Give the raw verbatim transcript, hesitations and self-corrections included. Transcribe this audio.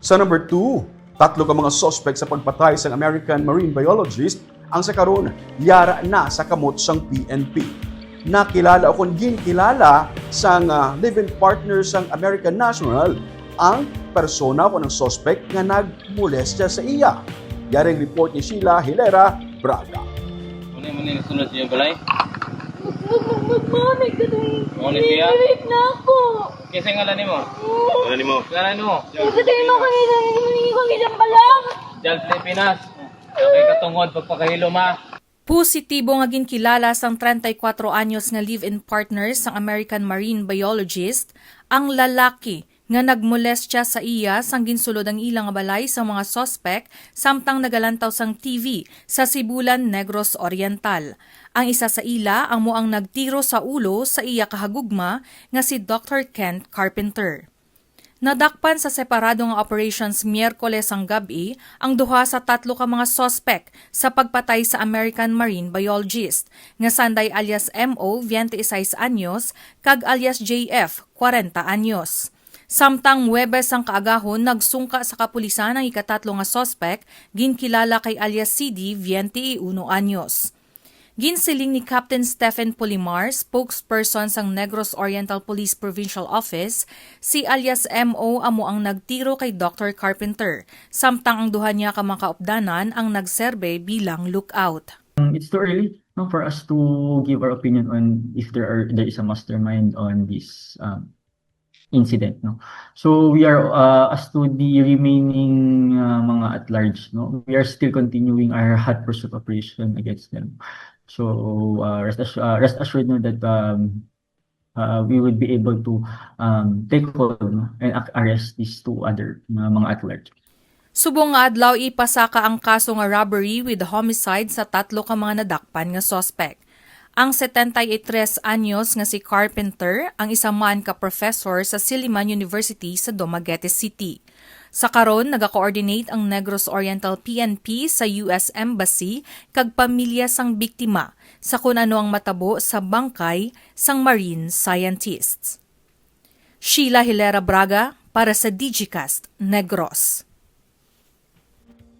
Sa number two, tatlo ka mga suspect sa pagpatay sang American marine biologist ang sa karon yara na sa kamot sang P N P. Nakilala o kon ginkilala sang, ah, live-in partner sang American national ang persona o kon ang suspect nga nagmolestya sa iya. Yari ang report ni Sheila Hilera Braga. Ano yung maninisunod sa iyong balay? Magmamay ka doon. Ano siya? Rape na ako. Kasi ngalan mo? Ano ni mo? Ngalan mo? Pagkatay mo kami ng iniwan nilang balang. Diyan Pilipinas. Okay, katungod, pagpakahilo ma. Positibo nga ginkilala sang treinta y cuatro anyos nga live-in partner sang American marine biologist ang lalaki nga nagmolestya sa iya sang ginsulod ang ila nga balay sang mga suspek samtang nagalantaw sang T V sa Sibulan, Negros Oriental. Ang isa sa ila amo ang nagtiro sa ulo sa iya kahagugma nga si Doctor Kent Carpenter. Nadakpan sa separado nga operations Miyerkules sang gab-i ang duha sa tatlo ka mga suspek sa pagpatay sa American marine biologist nga sanday alias M O, twenty-six anyos, kag alias J F, kwarenta anyos. Samtang Huwebes sang kaagahon, nagsungka sa kapulisan ang ikatatlo nga suspek, ginkilala kay alias C D, twenty-uno anyos. Ginsiling ni Captain Stephen Polimar, spokesperson sang Negros Oriental Police Provincial Office, si alias M O amo ang nagtiro kay Doctor Carpenter, samtang ang duha niya ka mga kaupdanan ang nagserbe bilang lookout. Um, it's too early, no, for us to give our opinion on if there are there is a mastermind on this um, incident, no. So we are uh, as to the remaining uh, mga at large, no, we are still continuing our hot pursuit operation against them. So uh, rest, assu- uh, rest assured, no, that um, uh, we would be able to um, take hold, no, and ac- arrest these two other uh, mga at large. Subong nga adlaw, ipasaka ang kaso nga robbery with homicide sa tatlo ka mga nadakpan nga suspek. Ang setenta y tres anyos nga si Carpenter, ang isa man ka professor sa Silliman University sa Dumaguete City. Sa karon, nagakoordinate ang Negros Oriental P N P sa U S Embassy kag pamilya sang biktima sa kun ano ang matabo sa bangkay sang marine scientists. Sheila Hilera Braga para sa Digicast Negros.